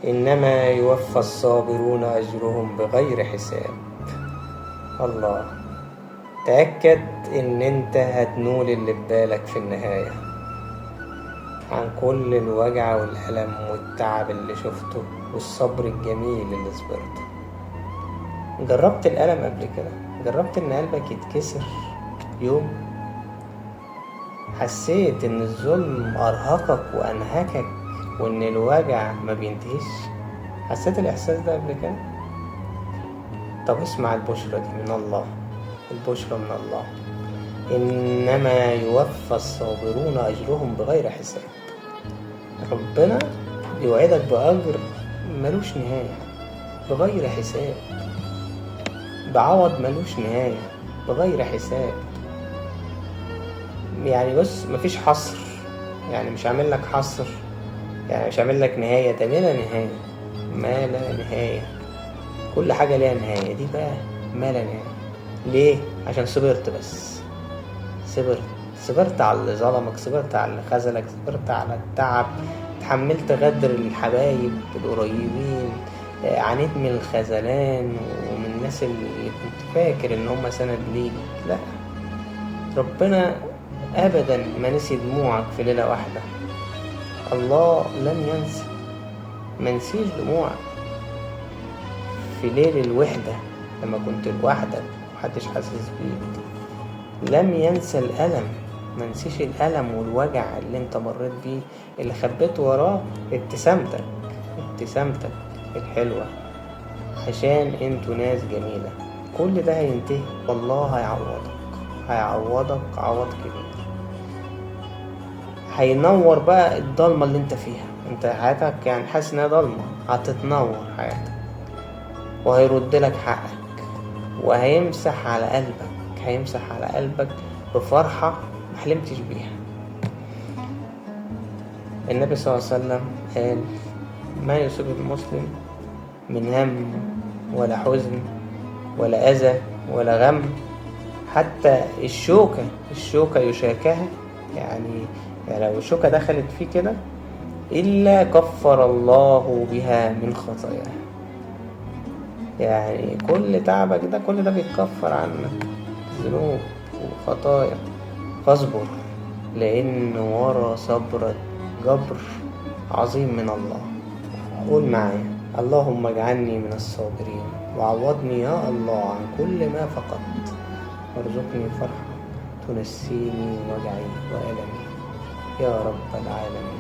إنما يوفى الصابرون أجرهم بغير حساب. الله، تأكد إن أنت هتنول اللي في بالك في النهاية، عن كل الوجع والألم والتعب اللي شفته والصبر الجميل اللي صبرته. جربت الألم قبل كده؟ جربت إن قلبك يتكسر يوم؟ حسيت إن الظلم أرهقك وأنهكك وإن الوجع ما بينتهيش؟ حسيت الإحساس ده قبل كده؟ طب اسمع البشرة دي من الله، البشرة من الله، إنما يوفى الصابرون أجرهم بغير حساب. ربنا يوعدك بأجر ملوش نهاية، بغير حساب، بعوض ملوش نهاية، بغير حساب. يعني بص، مفيش حصر، يعني مش عامل لك حصر، يعني مش عامل لك نهاية، ده ما لا نهاية، ما لا نهاية. كل حاجة ليها نهاية، دي بقى ما لا نهاية. ليه؟ عشان صبرت بس، صبرت على اللي ظلمك، صبرت على اللي خذلك، صبرت على التعب، تحملت غدر الحبايب القريبين، عانيت من الخذلان ومن الناس اللي كنت فاكر ان هم سند ليك. لا، ربنا ابدا ما نسي دموعك في ليلة واحدة. الله لم ينسى، ما نسيش دموعك في ليل الوحدة لما كنت لوحدك ومحدش حاسس بيك. لم ينسى الألم، ما نسيش الألم والوجع اللي انت مريت بيه، اللي خبيت وراه ابتسامتك، ابتسامتك الحلوة، عشان انتوا ناس جميلة. كل ده هينتهي، والله هيعوضك، هيعوضك عوض كبير، هينور بقى الضلمة اللي انت فيها. انت حياتك يعني حاسس انها ضلمة، هتتنور حياتك، وهيرد لك حقك، وهيمسح على قلبك، هيمسح على قلبك بفرحة ما حلمتش بيها. النبي صلى الله عليه وسلم قال: ما يصيب المسلم من هم ولا حزن ولا أذى ولا غم، حتى الشوكة يشاكها، يعني لو الشوكة دخلت فيه كده، إلا كفر الله بها من خطاياه. يعني كل تعبك ده، كل ده بيتكفر عنك ذنوب وخطايا. فاصبر، لأن ورا صبرك جبر عظيم من الله. قول معايا: اللهم اجعلني من الصابرين، وعوضني يا الله عن كل ما فقدت، وارزقني فرحة تنسيني وجعي وألمي يا رب العالمين.